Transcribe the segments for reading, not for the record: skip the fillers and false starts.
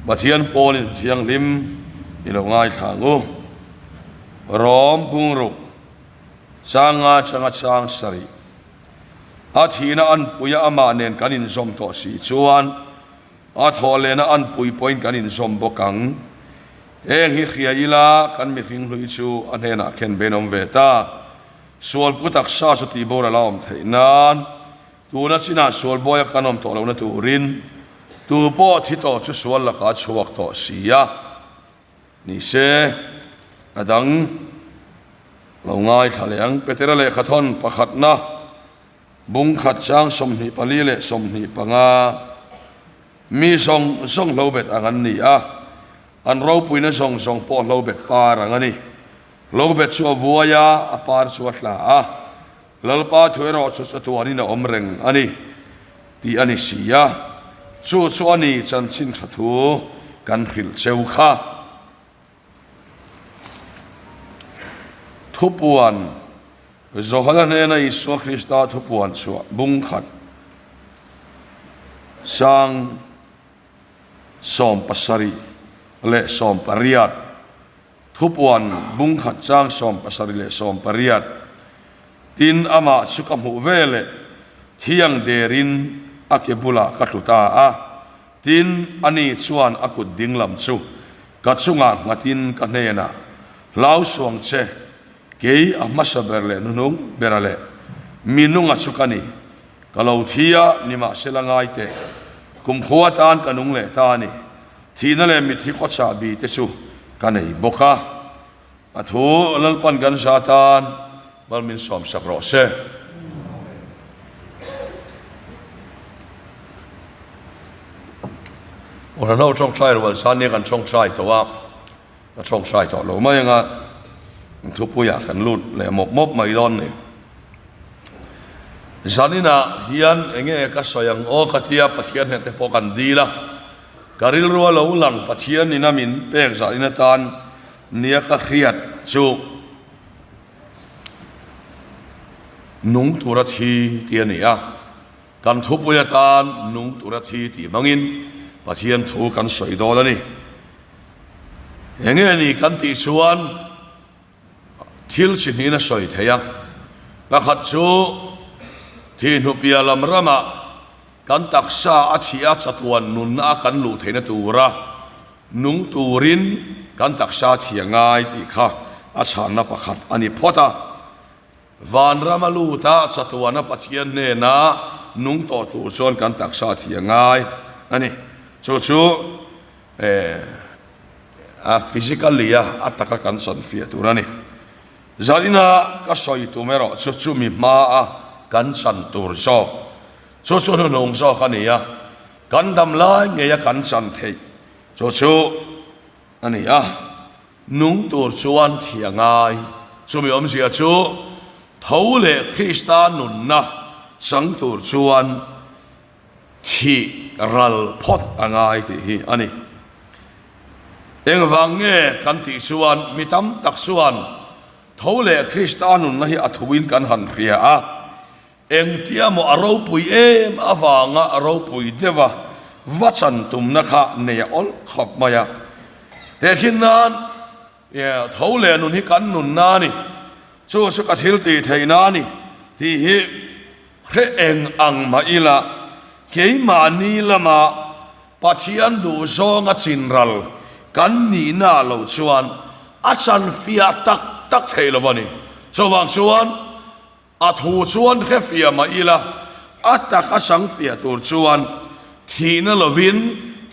Pathian pawlin thianghlim i lo ngaithla ang u. Rom bungruk changa changa chang sarih. A thihna anpuia amah nen kan inzawm tawh si chuan a thawh lehna anpui pawhin kan inzawm bawk ang. Heng hi hria ila kan mihring hlui chu a hnenah khen bein awm ve ta. Sualpu taksa chu tihbawr a la awm theih nan tuna chinah sualbawi a kan awm tawh lohna turin tu pawh thi tawh chu sual lakah a chhuak tawh si a ni se. A dang lo ngaithla leh ang. Petera lehkhathawn pakhatna bungkhat chang 24 leh 25 mi zawng zawng hlo bet ang an ni a, an ropuina zawng zawng pawh hlo bet par ang a ni. Hlo bet chu a vuai a, a par chu a tla a, Lalpa thu erawh chu chatuanin a awm reng a ni tih a ni si a, chu chu a ni chanchin tha thu kan hrilh cheu kha. Thupuan, Johana hnena Isua Krista thupuan chhuah bung khat sang 17 leh 18. Thupuan bung khat chang 17 leh 18. Tin, amah chu ka hmuh veleh thiang derin a ke bulah ka tlu ta a. Tin, ani chuan a kut ding lam chu ka chungah nghatin ka hnenah, Hlau suang che, kei a hmasa ber leh hnuhnung bera leh mi nunga chu ka ni. Ka lo thi a, nimahsela ngai teh, kumkhua atan ka nung leh ta a ni. Thihna leh mitthi khawchah bi te chu ka nei bawk a. A thu Lalpan kan za tan mal min sawmsak rawh se. Awrhno tawngtai rual san nia kan tawngtai tawh a, ka tawngtai tawh lo mai anga thupuiah kan lut leh mawp mawp mai dawn ni. Zaninah hian enge ka sawi ang aw ka tia Pathian hneh te pawh kan dil a, ka rilru a lo lang Pathian ina min pek zanin atan nia ka hriat chu nung tura thi tih a ni a, kan thupui atan nung tura thi tih hmangin Pathian thu kan sawi dawn a ni. Enge ni kan tih chuan thil chi hnihin a sawi thei a, pakhat chu thihhnupia lam ramah kan taksa a thih a chatuan nunna a kan luh theihna tura Nung turin kan taksa thi a ngai tih kha a chhanna pakhat a ni phawt a. Vanram a lut a, chatuana Pathian hnena nung tawh tur chuan kan taksa thi a ngai a ni. Chu chu a physically a a taka kan chanfiah tur a ni. Zanina ka sawi tum erawh chu chumi hmaa kan chan tur zawk chu chu hnuhnung zawk a ni a. Kan dam lai ngei a kan chan theih chu chu a ni a, nung tur chuan thi a ngai. Chumi awmzia chu tho leh Krista nunna chang tur chuan thih ral phawt a ngai tih hi a ni. Engvang nge kan tih chuan mi tam tak chuan tho leh Krista nunna hi a thuin kan han hria a, Engtia maw a ropui em avanga a ropui deuh a, va chan tumna kha nei a awlh khawp mai a. Tehkhin nan, tho leh nun hi kan nunna a ni, chu chu ka thil tih theihna a ni tih hi hre eng ang mah ila, keimahni lama Pathian duhzawnga chinral kan nihna lo chuan a chan fiah tak tak theih lo a ni. Chuvang chuan, A thu chuan hrefiah mah ila, a tak a chang fiah tur chuan thihna lovin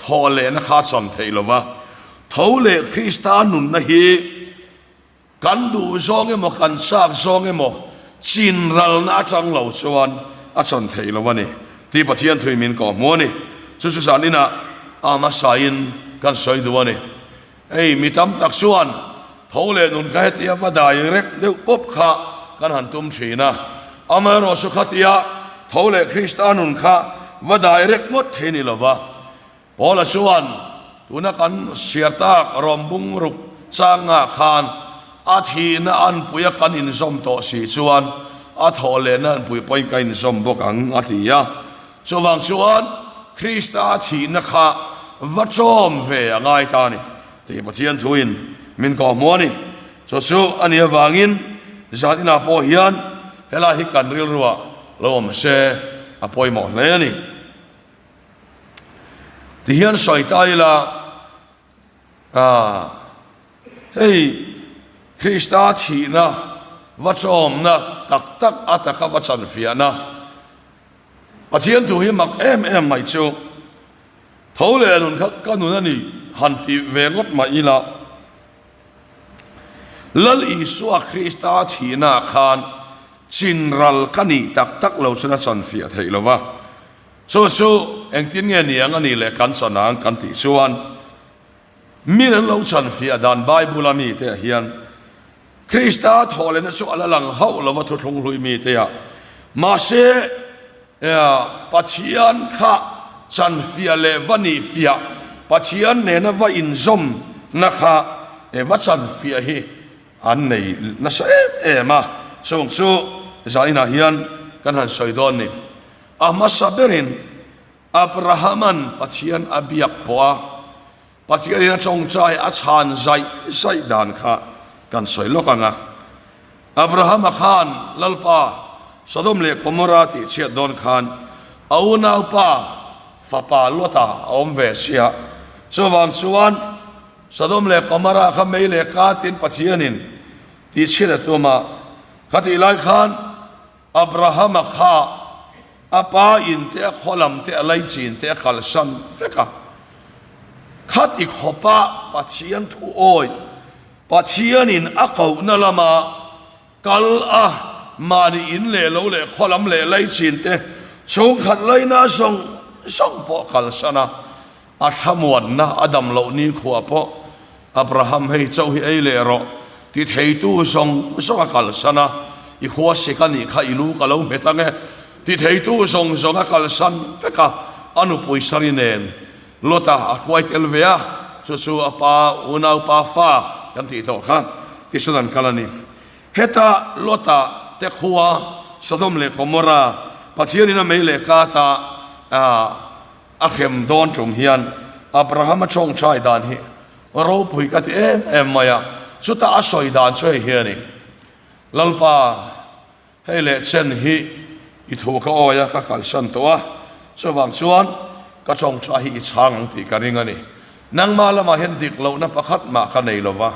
thawh lehna kha a cham theih lo va. Tho leh Krista nunna hi kan duh zawng emaw kan chak zawng emaw chinralna atang lo chuan a chan theih lo a ni tih Pathian thui min kawhhmuh a ni. Chu chu zan inah a hmasain kan sawi duh a ni. Hei mi tam tak chuan tho leh nun kha hetia va dai rek deuh pawp kha kan han tum thin a, amaherawh chu khatia tho leh Krista nun kha va dai rek ngawt thei ni lova. Paula chuan tuna kan siar tak rawm bung ruk changah khan a thihna anpuia kan inzawm tawh si chuan a thawh lehna anpui pawhin kan inzawm bawk ang a ti a. Chuvang chuan Krista thihna kha va ṭawm ve a ngai ta a ni tih Pathian thuin min kawhhmuh a ni. Chu chu a nih avangin zaninah pawh hian helai hi kan rilruah lo awm se a pawimawh hle a ni. Tihian sawi ta ila ah hei Krista thihna va chawmna tak tak a taka va chanfiahna Pathian thu hi mak em em mai chu tho leh nun kha ka nun a ni han ti ve ngawt mai ila Lal Isua Krista thihna khan chinral ka nih tak tak lo chuan a chanfiah theih lo va. Chu chu engtin nge ni ang a nih leh kan chan ang kan tih chuan min an lo chanfiah dan Bible a mite ah hian Krista thawhlehna chu a la lang hauh lo va thuthlung hlui mite ah mahse Pathian kha chanfiah leh va nihfiah Pathian nena va inzawmna kha va chanfiah hi an nei nasa em em a, chung chu zainah hian kan han sawi dawn ni. A hmasa berin Abrahama'n Pathian a biak pawh a, Pathianin a tawngtai a chhan zaih zaih dan kha kan sawi lawk ang a. Abrahama khan Lalpa Sodom leh Gomorra tih chhiat dawn khan a unaupa fapa Lota a awm ve sia, chuvang chuan Sodom leh Gomorra kha mei leh katin Pathianin tih chhiat a tum a, khatih lai khan Abrahama kha a pa in te, a khaw lam te, a laichin te a kalsan vek a. Khati khawpa Pathian thu awi, Pathianin a kohna lama kal a, mahni in leh lo leh khaw lam leh laichin te chhungkhat laina zawng zawng pawh kalsan a, A thlamuanna a dam loh nikhua pawh Abraham hei chauh hi ei leh rawh ti theitu zawng zawng a kalsan a, i khua sik a nih kha i lu ka lo nghet ang e ti theitu zawng zawng a kalsan vek a, a nupui Sari nen Lota a hruai tel ve a, chu chu a pa unaupa fa kan tih tawh kha tichuan an kal a ni. Heta Lota te khua Sodom leh Gomorra Pathianin a mei leh kata A hrem dawn tum hian Abrahama tawngtai dan hi ropui ka ti em em mai a, chutah a sawi dan chu hei hi a ni, Lalpa, hei leh chen hi i thu ka awi a, ka kalsan tawh a, chuvang chuan ka tawngtai hi i chhang ang tih ka ring a ni. Nangmah lamah hian dik lohna pakhat mah ka nei lo va.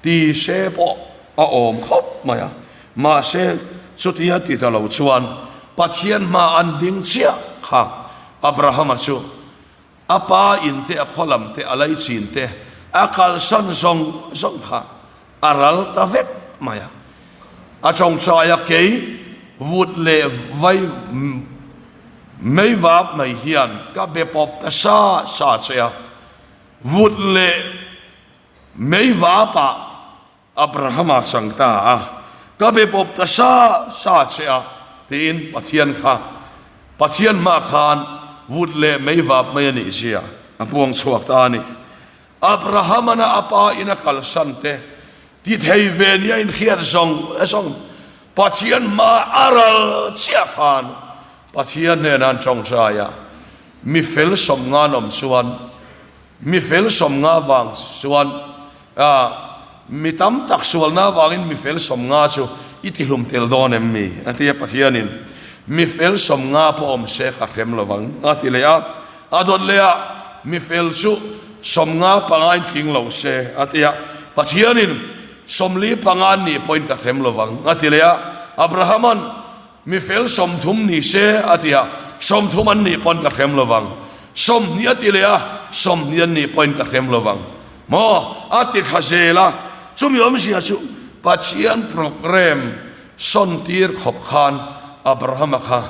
Ti se pawh a awm khawp mai a, mahse chutia ti ta lo chuan Pathian hma an ding chiah kha Abrahama chu a pa in te, a khaw lam te, a laichin te, a kalsan zawng zawng kha a ral ta vek mai a. A tawngtai a kei vut leh vai mei vap mai hian ka be pawp ta sa sa che a, vut leh Mei vapah Abrahama chang ta a, Ka be pawp ta sa sa che a, tiin Pathian kha Pathian hmah khan vut leh mei vap mai a nih zia a puang chhuak ta a ni. Abrahamana a pa in a kalsan te ti thei ve nia inhriat zawng zawng Pathian hma a ral chiah khan Pathian hnenah an tawngtai a, mi fel sawmngan awm chuan Mi fel sawmnga vang chuan mi tam tak sualna vangin mi fel sawmnga chu i tihlum tel dawn em mi? A ti a, Pathianin mi fel sawmnga pawh awm se ka hrem lo vang a ti leh a, a dawt leh a, mi fel chu sawmnga pangain tling lo se a ti a, Pathianin sawmli pangan nih pawhin ka hrem lo vang a ti leh a, Abrahama'n Mi fel 30 ni se a ti a, 30 an nih pawn ka hrem lo vang. 20 a ti leh a, 20 an nih pawhin ka hrem lo vang. Maw? A ti tha zel a. Chumi awmzia chu Pathian program sawn tir khawp khan Abrahama kha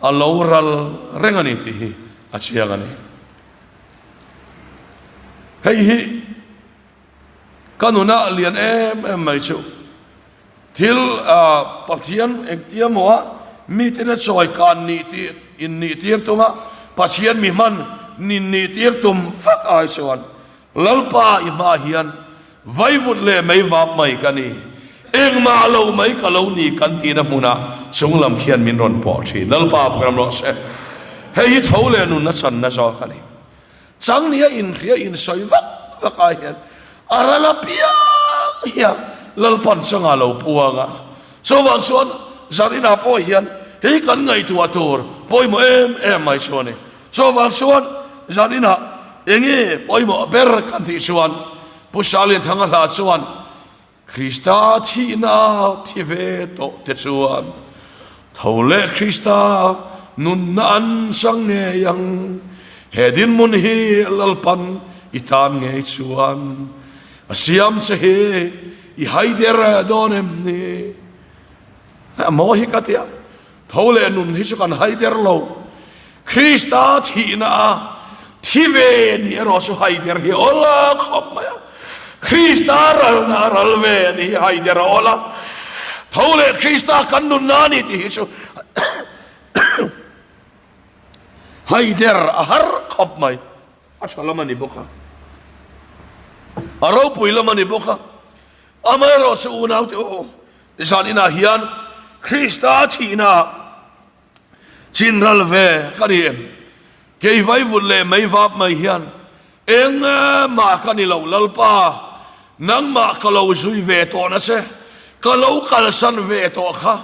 a lo ral reng a ni tih hi a chiang a ni. Hei hi ka nunah lian em em mai chu. Thil Pathian engtia maw a miten a chawi kan nih tih in nih tir tum a, Pathian mi hman nin nih tir tum vak ai chuan Lalpa i hma hian vaivut leh mei vap mai ka ni, engmah lo mai ka lo ni kan tihna hmunah chunglam khian min rawn pawh thin. Lalpa fak ram rawh se. Hei hi tho leh nunna channa zawk a ni. Chang nia inhria insawi vak vak ai hian a ral apiang hian Lalpan changa lo puang a. Chuvang chuan Zarina pawh hian hei kan ngaihtuah tur pawimawh em em mai chu a ni. Chuvang chuan Zarina enge pawimawh ber kan tih chuan Pu Salianthanga hla chuan Krista thihna thi ve tawh te chuan tho leh Krista nunna an chang ngei ang. He dinhmun hi Lalpan i tan ngei chuan a siam che hi i haider dawn em ni? A maw hi ka ti a, tho leh nun hi chu kan haider lo. Krista thihna a thi ve ni erawh chu haider hi a awl a khawp mai a. Krista ralna a ral ve ni hi haider a awl a. Tho leh Krista kan nunna a ni tih hi chu haider a har khawp mai. A tha lam a ni bawk a, a ropui lam a ni bawk a. Amaherawh chu unaute aw, zan inah hian Krista thihna Chin ral ve ka ni em? Kei vaivut leh mei vap mai hian eng mah ka ni lo Lalpa, nangmah ka lo zui ve tawh na che, ka lo kalsan ve tawh kha,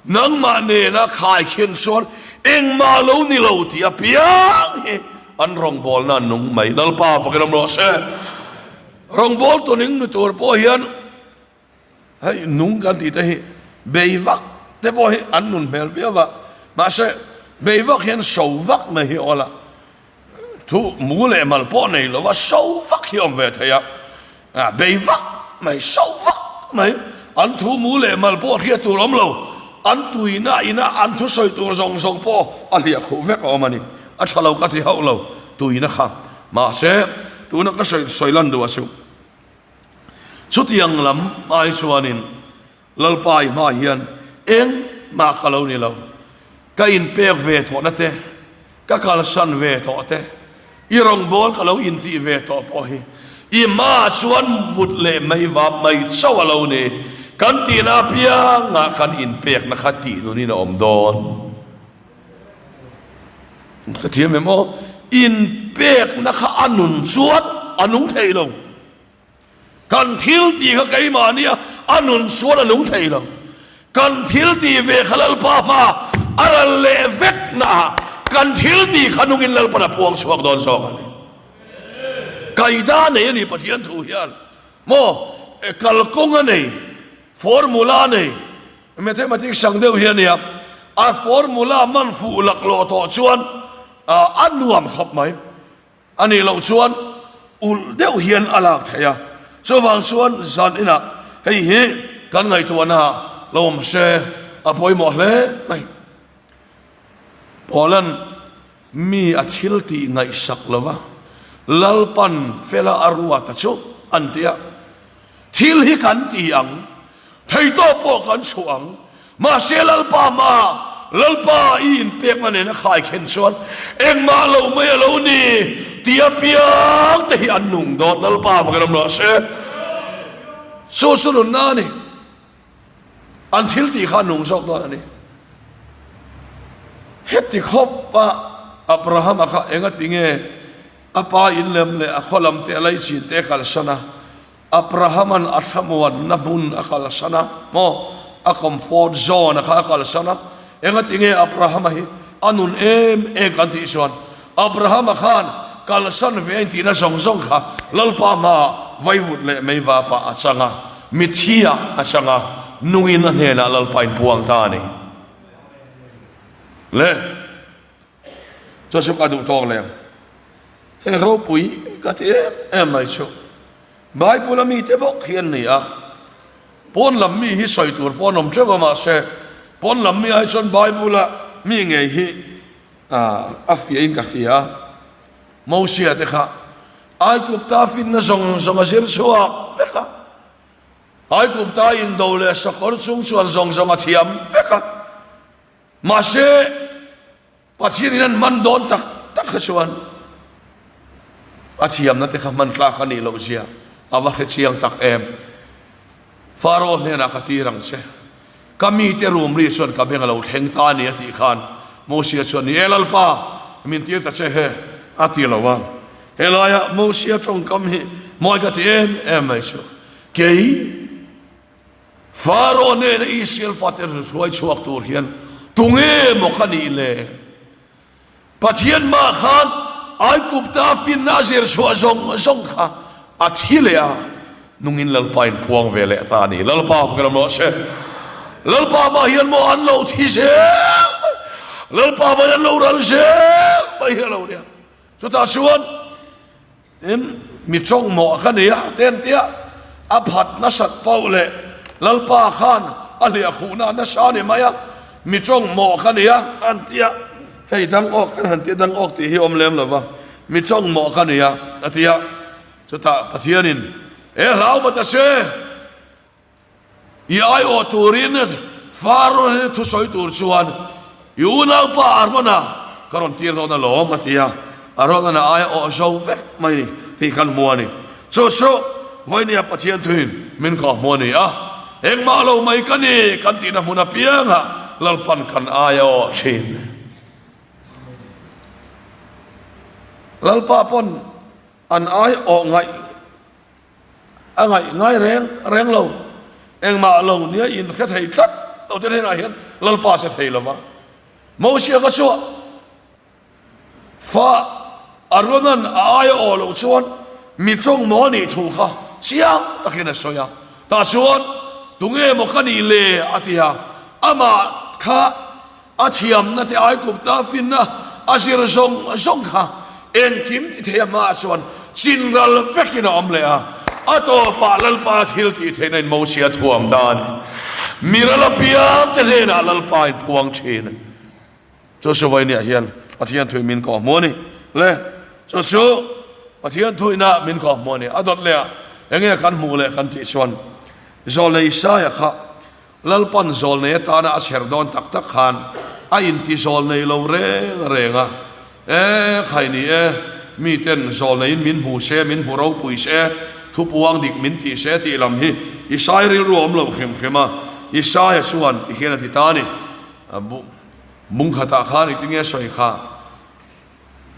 nangmah nena khaikhin chuan engmah lo ni lo tih apiang hi an rawngbawlna an nung mai. Lalpa fakin awm rawh se. Rawngbawltu ning ni tur pawh hian Hei nung kan tih te hi bei vak te pawh hi an nun hmel viau a, mahse bei vak hian so vak mai hi awl a, thu mu leh mal pawh nei lo a so vak hi awm ve thei a, a bei vak mai so vak mai an thu mu leh mal pawh hriat tur awm lo, an tuina ina an thusawi tur zawng zawng pawh a hliah khuh vek a awm a ni, a tha lo ka ti hauh lo tuina kha, mahse tuna ka sawi sawi lan duh a chu. Chutiang lam ai chuanin Lalpa i hmaah hian engmah ka lo ni lo. Ka inpek ve thawhna te, ka kalsan ve tawh te, i rawngbâwl ka lo intih ve tawh pawh hi i hmaah chuan vut leh mei vap mai chauh a lo ni. Kan tihna apiangah kan inpekna kha tih nunin a awm dawn. Ka thiam em aw? Inpekna kha a nun chuan a nung thei lo. Kan thil tih kha keimahnia a nun chuan a nung thei lo. Kan thil tih ve kha Lalpa hma a ral leh vek naah kan thil tih kha nungin Lalpan a puang chhuak dawn zawk a ni. Kaida nei a ni Pathian thu hian maw kalkawng a nei, formula a nei. Mathematics ang deuh hi a nia, a formula man fuh laklawh tawh chuan a nuam khawp mai. A nih loh chuan ulh deuh hian a lak theih a, chuvang chuan zan inah hei hi kan ngaihtuahna lo awm se a pawimawh hle mai. Paula'n mi a thil tih ngaihsak lova Lalpan fela a ruata chu an ti a, thil hi kan ti ang, Theitawp pawh kan chhuah ang. Mahse Lalpa hma, Lalpa i inpekna nena khai khen chuan engmah lo mai a lo ni tih apiang te hi an nung dawn. Lalpa vakin awm rawh se. Chu chu nunna a ni. An thil tih kha a nung zawk dawn a ni. Heti khawpa Abrahama kha engati nge a pa in lem leh a khaw lam te a laichin te a kalsan a? Abrahama'n a thlamuanna hmun a kalsan a, maw? A comfort zone a kha a kalsan a. Engati nge Abrahama hi a nun em em kan tih chuan, Abrahama khan kalsan ve a intihna zawng zawng kha Lalpa hmaah vaivut leh meivapah a chang a, mithiah a chang a, nungin a hnenah Lalpa inpuang ta a ni. Le. Chu chu ka duh tawk lem. Heng ropui ka ti em em mai chu. Bible a mite bawk hi an ni a. Pawn lam mi hi sawi tur pawh an awm teuh a mahse pawn lam mi ai chuan Bible a mi ngei hi a fiah in ka hria a. Mosia te kha Aigupta finna zawng zawng a zir chhuak vek a. Aigupta indo leh sakawr chung chuan zawng zawng a thiam vek a. Mahse, Pathianin an hman dawn tak tak kha chuan a thiamna te kha hman tlak a nih loh zia a va hre chiang tak em. Faro hnenah ka tir ang che, ka mite rum ri chuan ka beng a lo thleng ta a ni a tih khan Mosia chuan, Ni e Lalpa, min tir ta che he, a ti lo a. Helaia Mosia tawngkam hi mawi ka ti em em mai chu. Kei Faro nena Israel fate hruai chhuak tur hian tunge maw ka nih le? Pathian mah khan Aigupta finna a zir chhuah zawng zawng kha a thi leh a, nungin Lalpa in puang ve leh ta a ni. Lalpa fak lam rawh se. Lalpa mah hian maw an lo thi zel mai, Lalpa mah hian lo ral zel mai hi a lo nia. Chutah chuan Tin, mi tawngmawh ka ni a, te an ti a, a phat nasat pauh leh Lalpa khan a hliah khuhna nasa a ni mai a, mi tawngmawh ka ni a, an ti a, hei dangawk kan han ti a, dangawk tih hi a awm lem lo va, mi tawngmawh ka ni a, a ti a, chutah Pathianin, E hlau ma ta se! I aiawh turin Faro hnena thusawi tur chuan i unaupa Arona ka rawn tir dawn alawm, a ti a. Arona'n a aiawh zo vek mai tih kan hmu a ni. Chu chu vawinia Pathian thuin min kawh hmu a ni a, engmah lo mai ka ni kan tihna hmun apiangah Lalpan kan aiawh thin. Lalpa pawn an aiawh ngaih. A ngaih ngai reng reng lo. Engmah lo nia inhre thei tlat lo te hnenah hian Lalpa se thei lova. Mosia ka chhuah fa Aronan a aia aw loh chuan mi tawng maw a nih thu kha chiang takin a sawi a. Tah chuan tunge maw ka nih le a ti a, amah kha A thiamna te Aigupta finna a zir zawng zawng kha engkim ti thei a hmaah chuan chinral vekin a awm leh a. A tawpah Lalpa thil tih theihna in Mosia thuam ta a ni. Miral apiang te hnenah Lalpa in phuang thin. Chu chu vawinia hian Pathian thuin min kawh hmu a ni. Le, chu chu Pathian thuina min kawh hmu a ni. A dawt leh ah enge kan hmuh leh kan tih chuan Zawlnei Isaia kha Lalpan zawlnei atana a chher dawn tak tak khan a inti zawlnei lo reng reng a, E khai ni e, miten zawlneiin min hmu se, min hmu ropui se, thupuang dik min ti se tih lam hi Isai rilru a awm lo hrim hrim a, Isaia chuan ti hian a ti ta a ni. Bung khatah khan engtin nge sawi kha?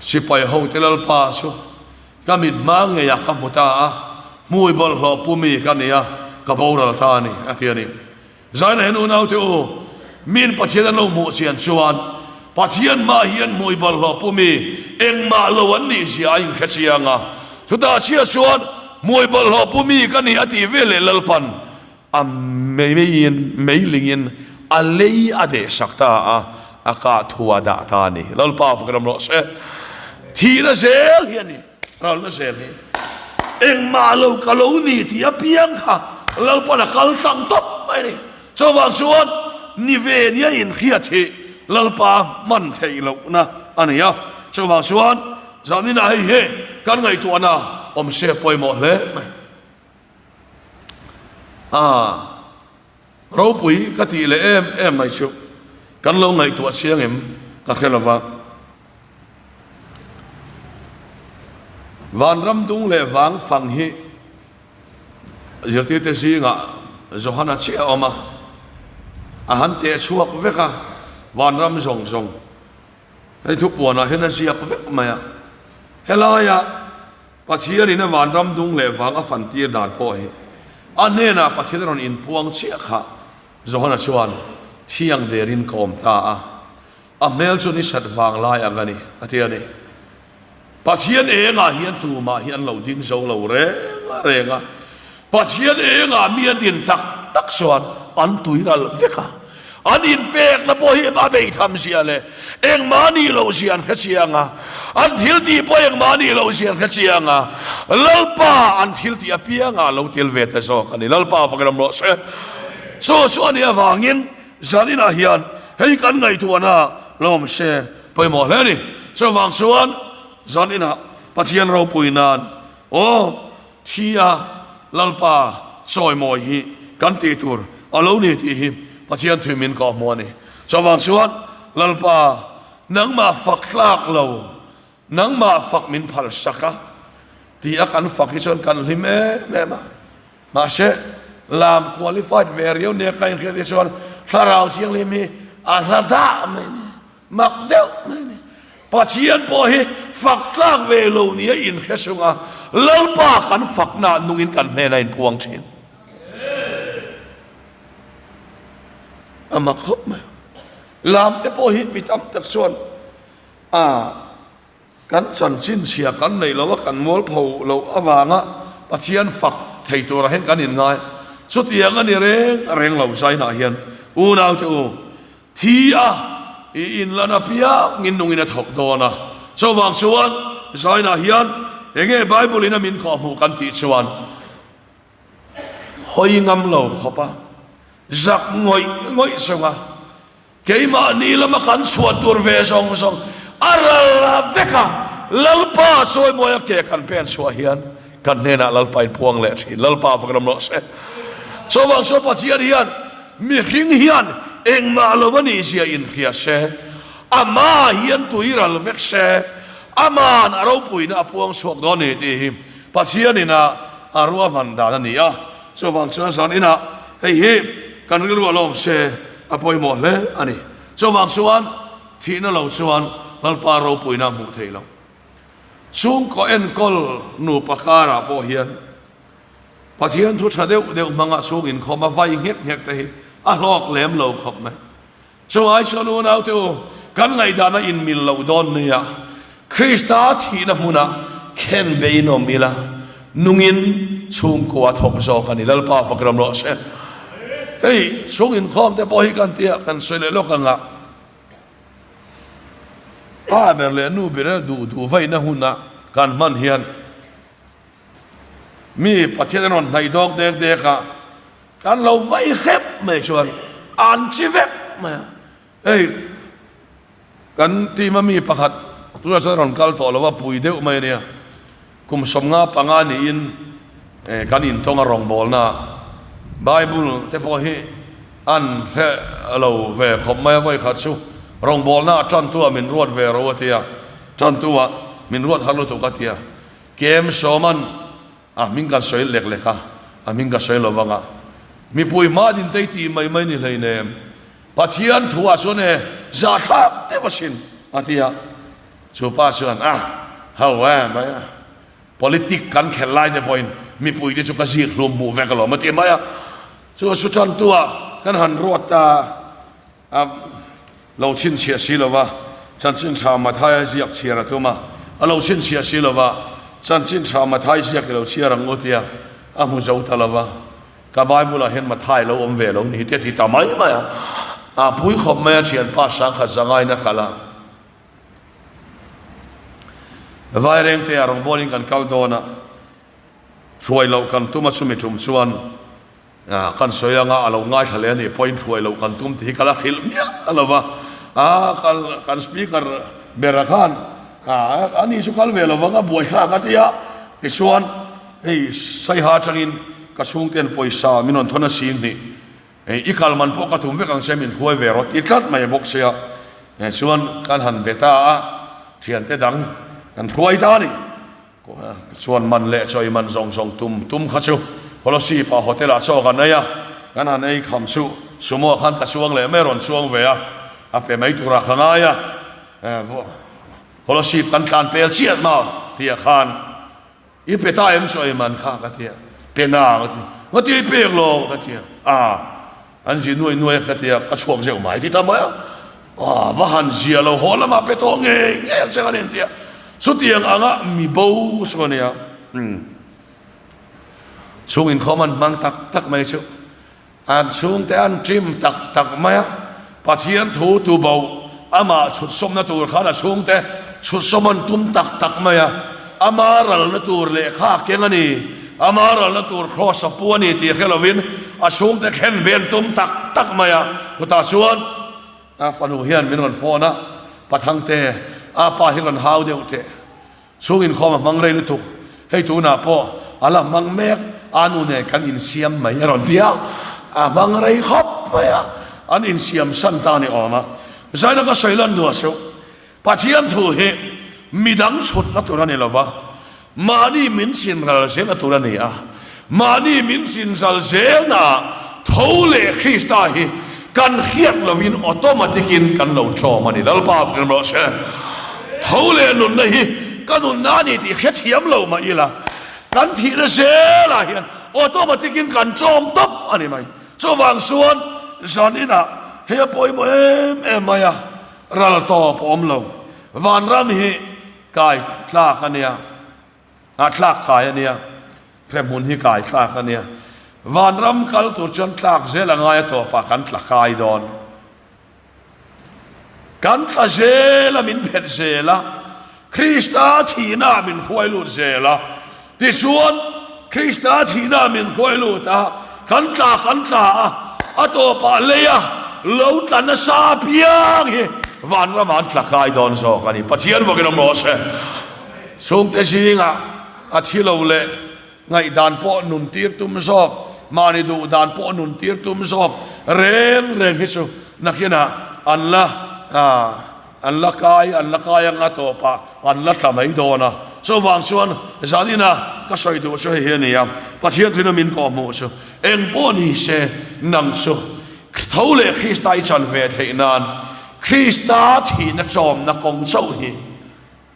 Sipai hote Lalpa chu ka mit hma ngeiah ka hmu ta a, hmui bawlhhlawh pu mi ka ni a, ka boral ta a ni, a ti a ni. Zaina hian unaute u, min Pathian an lo hmuh chian chuan Pathian hmah hian hmui bawlhhlawh pu mi engmah lo an nih zia a inhre chiang a, chutah chhiah chuan hmui bawlhhlawh pu mi ka ni a tih veleh Lalpan A meiin meilingin a lei a dehsak ta a, a kah thu a dah ta a ni. Lalpa fak ram rawh se. Thihna zel hi a ni, ralna zel hi. Engmah lo ka lo ni tih apiang kha Lalpa'n a kal tlang tawp mai a ni. Chuvang chuan ni ve nia inhriat hi Lalpa hman theih lohna a ni a. Chuvang chuan zaninah hei hi kan ngaihtuahna awm se pawimawh hle mai. A ropui ka tih leh em em mai chu kan lo ngaihtuah chiang em ka hre lova. Vanram dung leh vang fang hi zirtirte zingah Johana chiah a awm a, a han teh chhuak vek a, vanram zawng zawng hei thupuanah hian a ziak vek mai a, helaia Pathianin a vanram dung leh vang a fantir dan pawh hi a hnenah Pathian a rawn inpuang chiah kha Johana chuan thiang derin ka awm ta a, a hmel chu ni sat vang lai ang a ni, a ti a ni. Pathian engah hian tumah hi an lo ding zo lo reng reng a, Pathian engah mi a din tak tak chuan an tuiral vek a. An inpekna pawh hi a beitham zia leh engmah nih loh zia an hre chiang a, an thiltih pawh engmah nih loh zia an hre chiang a, Lalpa an thiltih apiangah a lo tel ve ta zawk a ni. Lalpa fak ram rawh se. Chu chu a nih avangin zaninah hian hei kan ngaihtuahna lo awm se pawimawh hle a ni. Chuvang chuan zaninah Pathian ropui nan aw Thi a Lalpa chawimawi hi kan tih tur a lo ni tih hi Pathian thui min kawh hmu a ni. Chuvang chuan Lalpa nangmah fak tlak lo, nangmah fak min phal sak a ti a kan fak hi chuan kan hlim em em a. Mahse lam qualified ve riau nia ka inhriat hi chuan Thlarau Thianghlim hi a hla dah mai a ni. Mak deuh mai a ni. Pathian pawh hi fak tlak ve lo nia inhre chunga Lalpa kan fakna nungin kan hnena inpuang thin. A mak khawp mai. Lam te pawh hi mi tam tak chuan a kan chanchin chhia kan neih lo a, kan mualpho loh avanga Pathian fak thei turah hian kan inngai. Chutiang a ni reng reng lo zainah hian unaute u, Thi a, i inlan apiangin nungin a thawk dawn a. Chuvang chuan Zainah hian enge Bible in a min khawhhmuh kan tih chuan hawi ngam lo khawp a, zak ngawih ngawih chunga keimahni lama kan chhuah tur ve zawng zawng a ral a vek a, Lalpa chawimawi a ke kan pen chhuah hian kan hnenah Lalpa in puang leh thin. Lalpa fak ram rawh se. Chuvang chuan Pathian hian Mihring hian engmah lo a nih zia inhria se, amah hian tui ral vek se, aman a ropuina a puang chhuak dawn ni tih hi Pathian ina a ruahman dan a ni a. Chuvang chuan zan inah hei hi kan rilru a lawm se a pawimawh hle a ni. Chuvang chuan thihna lo chuan Lalpa ropuina a hmuh theih loh. Chhungkaw enkawl nupa karah pawh hian Pathian thu tha deuh deuh hmanga chhung inkhawm a vai nghek nghek te hi a hlawk lem lo khawp mai. Chu ai chuan unaute u, kan ngaihdana inmil loh dawn nia, Krista thihna hmuna khen be in awm ila, nungin chhungkua thawk zawk a ni. Lalpa fak ram rawh se. Hei chhung inkhawm te pawh hi kan tia kan sawi leh lawk anga pa ber leh nu ber duh duh vaihna huna kan hman hian Mi Pathian an rawn hnaih dawk dek dek a, kan lo vai hrep mai chuan an chi vek mai a. Hei kan team a mi pakhat tunah chuan a rawn kal tawh lo a, pui deuh mai a nia. Kum 15 niin kan intawng a rawngbawlna ah Bible te pawh hi an hre lo ve khawp mai a, vawikhat chu rawngbawlna ah tantu ah min ruat ve ro a tia, tantu ah min ruat har lutuk a tia. Kem Sawman a hming kan sawi lek lek a, a hming ka sawi lo vang a, mipui hma din tei tih mai mai ni hleinem, Pathian thu ah chuan e zahthlak deuh asin a ti a, chu pa chuan a ho e mai a, politic kan khelh lai te pawhin mipui te chu ka zik hlum hmuh vek alawm a ti mai a, chu su tantu ah kan han ruat ta. A lo chhinchhiah si lo va, Chanchin Tha Mathaia ziak chhiar a tum a, a lo chhinchhiah si lo va, Chanchin Tha Mathai ziak i lo chhiar ang u tia a hmu zo ta lo va, ka Bible-ah hian Mathai lo awm ve lo ni te a ti ta mai mai a, a pui khawp mai a thianpa sangkhat zangain a kal a. Vairengte-ah rawngbawlin kan kal dawn a, hruai loh kan tum a chumi tum chuan Kan sawi anga a lo ngaithla leh a nih pawhin hruai loh kan tum tih hi ka la hrilh miah lo va, kan speaker bera khan ani chu kal ve lo vang a buaithlak a ti a, tichuan hei Saiha atangin ka chhungten pawisa min rawn thawn a sing hnih, i kal man pawh ka tum vek ang che min hruai ve rawh ti tlat mai bawk sia, chuan kan han be ta a, thiante dang kan hruai ta a ni. Chuan man leh chawi man zawng zawng tum tum kha chu Kolasib ah hotel ah chaw kan ei a, kan han ei kham chu Sumo ah khan ka chuang leh mai rawn chuang ve a, a pe mai turah ka ngai a, Kolasib kan tlan pel chiah hma tih ah khan i pe ta em chawi man kha ka ti a, pe na ka ti, ngati i pek lo ka ti a, aa. An zi nuai nuai a ka ti a, ka chhuak zeuh mai ti ta mai a. Aw, va han zia lo haw lamah pe tawh ngei ngei ang che kan inti a. Chutiang anga mi bo chu a nia. Umm. Chhung inkhawm an hmang tak tak mai chu. An chhungte an ṭim tak tak mai a. Pathian thu tu bo amah chhutsawmna tur khan a chhungte chhutsawm an tum tak tak mai a. Ama ralna tur lehkha a keng a ni, ama ralna tur kraws a pu a ni tih hre lovin a chhungte khen ve an tum tak tak mai a. Chutah chuan a fanu hian min rawn phone a, Pathangte, a pa hi rawn hau deuh teh. Chhung inkhawm a hmang rei lutuk, hei tunah pawh a la hmang mek, a nu nen kan insiam mai a rawn ti a, a hmang rei khawp mai a, an insiam san ta a ni awm a. Zaina ka sawi lan duah suh. Pathian thu hi midang chhutna tur a ni lo va, mahni min chinral zelna tur a ni a. Mahni min chinral zelnaah tho leh Krista hi kan hriat lovin automatic-in kan lo tlawm a ni. Lalpa fak rawh se. Tho leh nunna hi ka nunna a ni tih hrethiam lo mah ila, kan thihna zelah hian automatic in kan chawm tawp a ni mai. Chuvang chuan zan inah hei a pawimawh em em mai a, ral tawp a awm lo. Vanram hi kai tlak a nia, a tlak kai a nia, hremhmun hi kai tlak a nia. Vanram kal tur chuan tlak zel a ngai a tawpah kan tla kai dawn. Kan tla zel a, min phet zel a, Krista thihna min hruai lut zel a. Tichuan, Krista thihna min hruai lut a, kan tla kan tla a, a tawpah leia lo tla nasa apiang hi vanramah an tla kai dawn zawk a ni. Pathian vakin awm rawh se. Chhungte zingah a thi lo leh Ngaihdan pawh nun tir tum zawk, mahni duh dan pawh nun tir tum zawk reng reng hi chu nakinah an la an la kai an la kai anga tawpah an la tla mai dawn a. Chuvang chuan zanina ka sawi duh chu hei hi a ni a, Pathian thilna min kawhhmuh chu eng pawh ni se nang chu tho leh Krista i chan ve theih nan Krista thihna chawmna kawng chauh hi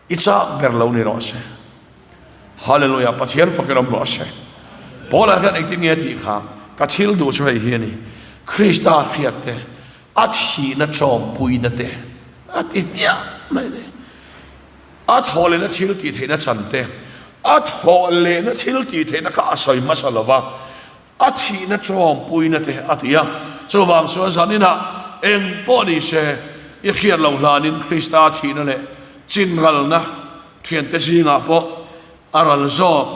I chak ber lo ni rawh se. Hallelujah Pathian fakin awm rawh se. Paula hian engtin nge a tih kha? Ka thil duh chu hei hi a ni. Krista hriat te, a thihna ṭawmpuina te a ti hmiah mai a ni. A thawh lehna thil tih theihna chan te, a thawh lehna thil tih theihna kha a sawi hmasa lo va. A thihna ṭawmpuina te a ti a. Chuvang chuan zaninah eng pawh ni se i hriat loh hlanin Krista thihna leh chinralna ṭhiante zingah pawh a ral zawk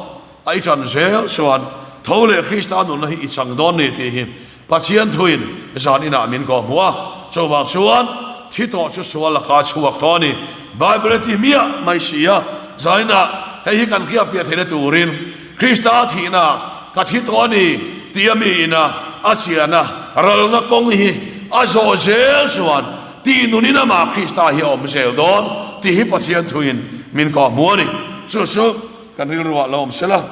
a i ṭan zel chuan tho leh Krista nunna hi i chang dawn ni tih hi Pathian thuin zaninah min kawhhmuh a. Chuvang chuan thi tawh chu sual laka chhuak tawh a ni. Bible a ti hmiah mai si a, zaninah hei hi kan hriatfiah theihna turin Krista thihna ka thi tawh a ni tia mi ina a chiahna ralna kawng hi a zawh zel chuan tih nunin amah Krista hi a awm zel dawn tih hi Pathian thuin min kawhhmuh a ni. Chu chu kan rilruah lo awm sela.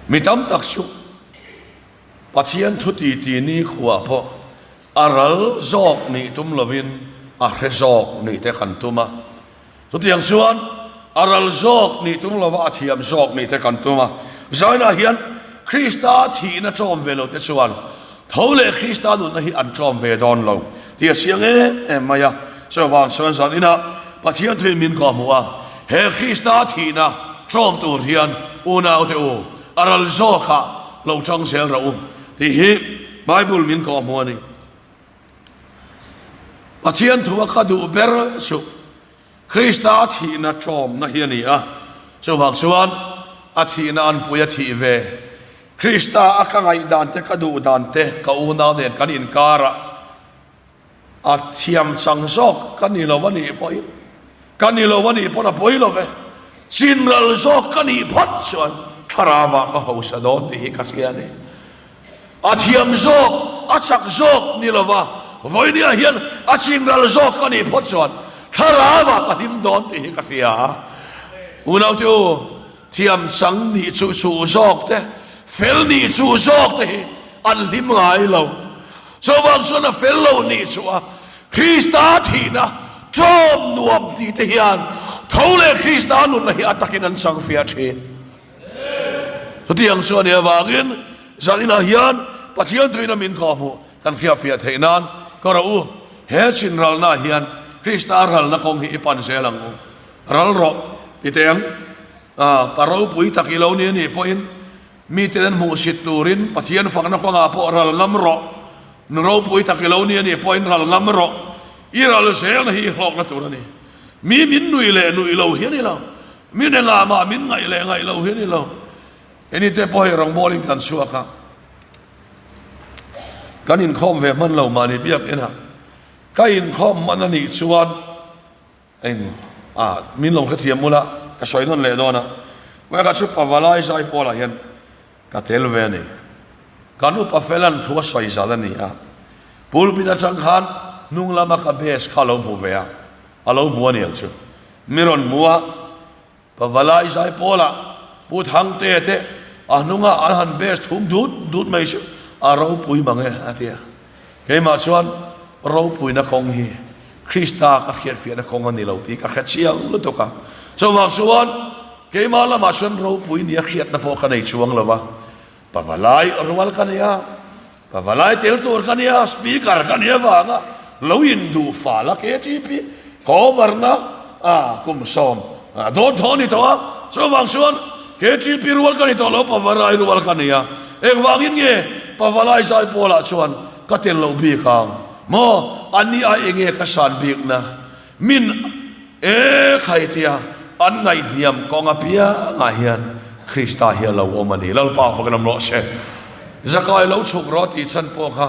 Mi tam tak chu Pathian thu ti ti ni khuah pawh a ral zawk nih tum lovin a hre zawk nih te kan tum a. Chutiang chuan a ral zawk nih tum lova a thiam zawk nih te kan tum a. Zainah hian Krista thihna ṭawm ve lo te chuan tho leh Krista nunna hi an ṭawm ve dawn lo tih a chiang em em mai a. Chuvang chuan zaninah Pathian thuin min kawhhmuh a, he Krista thihna ṭawm tur hian unaute u a ral zawkah lo ṭang zel rawh u tih hi Bible min kawhhmuh a ni. Pathian thu a ka duh ber chu Krista thihna ṭawmna hi a ni a, chuvang chuan a thihna anpui a thih ve. Krista a ka ngaihdan te, ka duh dan te, ka unau nen kan inkarah a thiam chang zawk ka ni lo a nih pawhin, ka ni lo a nih pawn a pawi lo ve. Chinral zawk ka nih phawt chuan thlarauah ka hausa dawn tih hi ka hria a ni. A thiam zawk, a chak zawk ni lova, vawinia hian a chinral zawk ka nih phawt chuan thlarauah ka hlim dawn tih hi ka hria a. Unaute u, thiam chang nih chu chu zawk te, fel nih chu zawk te hi an hlim ngai lo. Chuvang chuan a fel lo nih chu a Krista thihna ṭawm nuam tih te hian tho leh Krista nunna hi a takin an chang fiah ṭhin. Chutiang chu a nih avangin zaninah hian Pathian tuina min kawhhmuh kan hriatfiah theih nan ka rawh u. He chinralnaah hian Krista ralna kawng hi i pan zel ang u. Ral rawh ti teh ang. Pa ropui tak i lo ni a nih pawhin mite an hmuhsit turin Pathian fakna kawngah pawh ral ngam rawh. Nu ropui tak i lo ni a nih pawhin ral ngam rawh. I ral zelna hi i hlawkna tur a ni. Mi min nuih leh nuih lo hi a ni lo. Min engah mah min ngaih leh ngaih lo hi a ni lo. Eni te pawh hei rawngbawlin kan chhuak a, kan inkhawm ve hman lo mahni biakinah ka inkhawm hman a nih chuan eng ah min lo hrethiam ula ka sawi nawn leh dawn a, Weka chu Pavalai Zaipawlah hian ka tel ve a ni. Kan upa Felan thu a sawi zal a ni a, pulpit atang khan hnung lama ka base kha a lo hmu ve a, a lo hmu a ni ang chu. Mi rawn hmu a, Pavalai Zaipawlah Pu Thangtea te a hnunga an han base thum dut dut mai chu. A ropui mang e, a ti a. Keimah chuan ropuina kawng hi Krista ka hriatfiahna kawng a ni lo tih ka hre chiang lutuk a. Chuvang chuan keimah lamah chuan ropui nia hriatna pawh ka nei chuang lo va. Pavalai rual ka nia, pavalai tel tur ka nia, speaker ka nia vanga lo induh fal a KTP cover na a kum sawm dawn thaw a ni tawh a, chuvang chuan KTP rual ka ni tawh lo pavalai rual ka nia, engvangin nge pavalai zai pawlah chuan ka tel loh bik ang maw, a ni ai enge ka san bik na Min e khaitia an ngaihhniam kawng apiangah hian Krista hi a lo awm a ni. Lalpa fak lam rawh se. Zakai lo chhuk rawh tih chhan pawh kha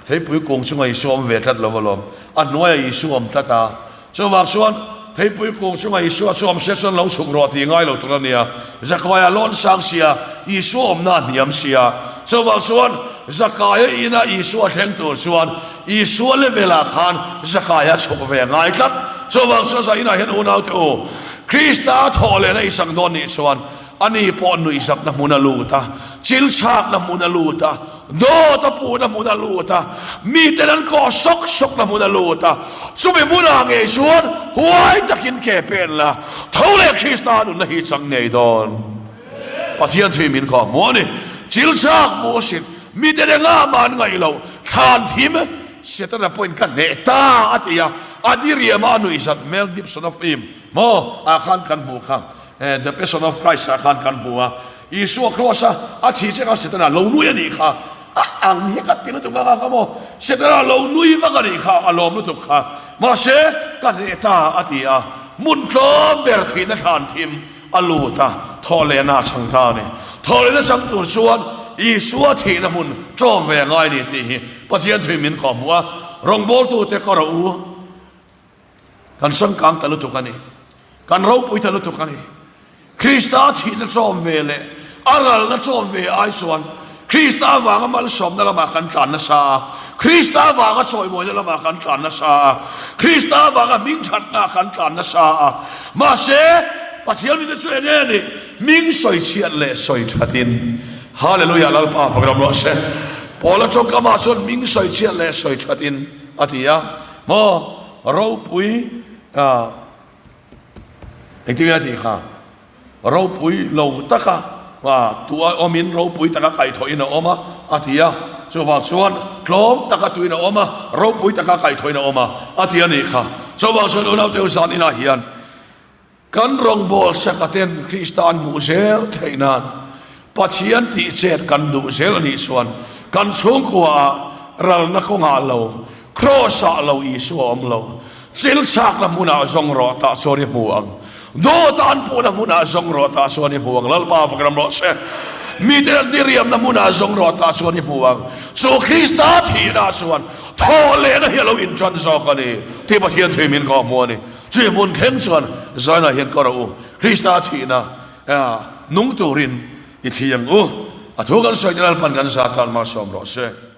theipui kung chunga Isua awm ve tlat lo alawm. A hnuaiah Isua awm tlat a. Chuvang chuan theipui kung chunga Isua chu awm se chuan lo chhuk rawh tih ngai lo tur a nia. Zakaia lawn sang sia, Isua awmna a hniam sia. Chuvang chuan Zakaia ina Isua thleng tur chuan Isua level ah khan Zakai a chhuk ve ngai tlat. Chuvang chuan Zainah hian unaute u, Krista thawh lehna i chang dawn nih chuan ani pawh nuihzakna hmun a lut a, chil chhakna hmun a lut a, dawt a puhna hmun a lut a, miten an kawh sawk sawkna hmun a lut a, chumi hmunah ngei chuan huai takin ke pen la, tho leh Krista nunna hi chang ngei dawn. Pathian thui min kawh hmuh a ni. Chil chhak hmuh a sit, miten engah mah an ngaih loh, thlan thim Setana pawhin ka hneh ta a ti a, a diriam a a nuihzat Mel Gibson a film maw ah khan kan hmuh kha, The Passion of Christ ah khan kan hmu a, Isua Kraws a a thih chiah khan Setana lo nui a nih kha, a ang hi ka ti lutuk a kha maw, Setana lo nui vak a nih kha, a lawm lutuk kha, mahse ka hneh ta a ti a, hmun tlawm ber thihna thlan thim. A lut a, thawhlehna a chang ta a ni. Thawhlehna chang tur chuan Isua thihna hmun ṭawm ve a ngai a ni tih hi Pathian thui min kawh hmuh a, rawngbawltute ka rawh u. Kan sangkang ta lutuk a ni. Kan ropui ta lutuk a ni. Krista thihna ṭawm ve leh a ralna ṭawm ve ai chuan Krista avanga malsawmna lamah kan tlan nasa a, Krista avanga chawimawina lamah kan tlan nasa a, Krista avanga hmingthatnaah kan tlan nasa a. Mahse, Pathian mite chu eng nge ni? Hming sawi chhiat leh sawi thatin. Hallelujah Lalpa fak ram rawh se. Paula tawngkamah chuan hming sawi chhiat leh sawi thatin a ti a. Maw ropui engtin nge a tih kha? Ropui lo taka tu a awmin ropui taka kaihthawhin a awm a, a ti a. Chuvang chuan tlawm taka tuin a awm a, ropui taka kaihthawhin a awm a, a ti a nih kha. Chuvang chuan unaute u zan inah hian kan rawngbâwl sakaten Krista an hmuh zel theih nan Pathian tih chet kan duh zel a nih chuan kan chhungkuaah ralna kawngah lo, Kraws-ah lo Isua a awm lo. Chil chhakna hmunah zawng rawh tah chuan i hmu ang. Dawta an puhna hmunah zawng rawh tah chuan i hmu ang. Lalpa fak ram rawh se. Miten an diriamna hmunah zawng rawh tah chuan i hmu ang. Chu Krista thihna chuan thawh lehna hi a lo intan zawk a ni tih Pathian thui min kawh hmu a ni. Chui hmun thleng chuan Zion-ah hian ka rawh u. Krista thihna nung turin i thi ang u. A thu kan sawi te Lalpan kan zah tan malsawm rawh se.